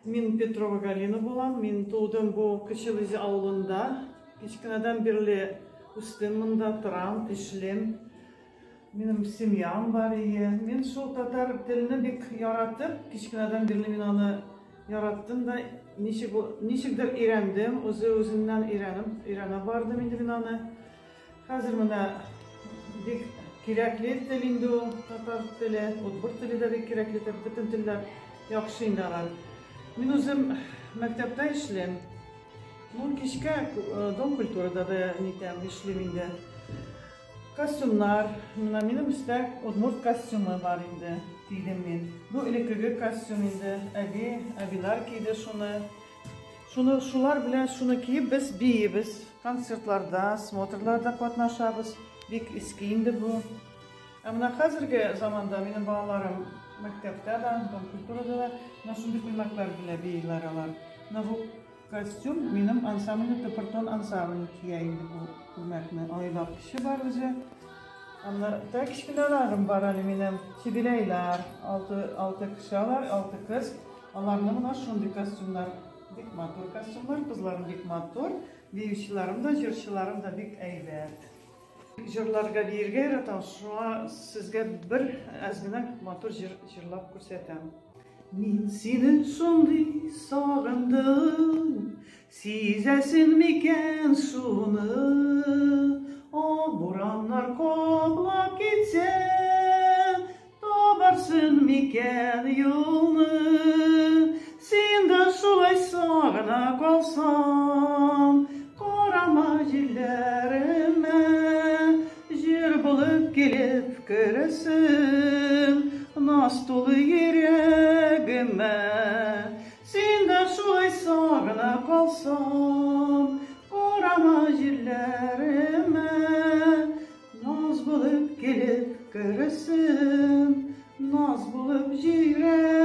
Мин Петрова Галина булам. Мин тудым бу Кече Лызи авылында. Кечкенәдән бирле үстем монда, торам, эшлим. Минем семьям бар ие. Мин шул татар телне бик яратып, кечкенәдән бирле мин аны яраттым да, ничек ничектер өйрәндем, үзе үзеннән өйрәнеп, өйрәнә бардым инде мин аны. Хәзер менә бик кирәкле тел инде ул, татар теле, удмурт теле дә бик кирәкле тел, бөтен телләр яхшы инде алар. Мин үзем мәктәптә эшлим. Ну, кичкә Дом культурада да нитәм, эшлим инде. Костюмнар, менә минем өстә удмурт костюмы бар инде, кидем мин. Бу элеккеге костюм инде, әби, әбиләр киде шуны. Шуны шулар белән шуны киеп без биибез. Концертларда, смотрларда катнашабыз. Бик иске инде бу. Ә менә хәзерге заманда минем балаларым мәктәптә дә, дом культурада да менә шундый күлмәкләр белән бииләр алар. Менә бу костюм минем ансамбльне Тыпыртон ансамбле кия инде бу күлмәкне. Айлап кеше бар үзе. Аннары та кечкенәләрем бар әле минем. Чебиләйләр, алты кеше алар, алты кыз. Аларны менә шундый костюмнар, бик матур костюмнар, кызларым бик матур, биючеләрем дә, җырчыларым да бик әйбәт. Җырларга биергә яратам, шуңа сезгә бер әз генә матур җыр җырлап күрсәтәм. Мин сине шундый сагындым, сизәсең микән шуны? Ак бураннар каплап китсә, табарсың микән юлны? Син дә шулай сагына калсаң, карама җилләремә, җыр булып килеп керәсең, наз тулы йөрәгемә. Син дә шулай сагына калсаң, карама җилләремә, наз булып килеп керәсең, наз булып җирәгемә.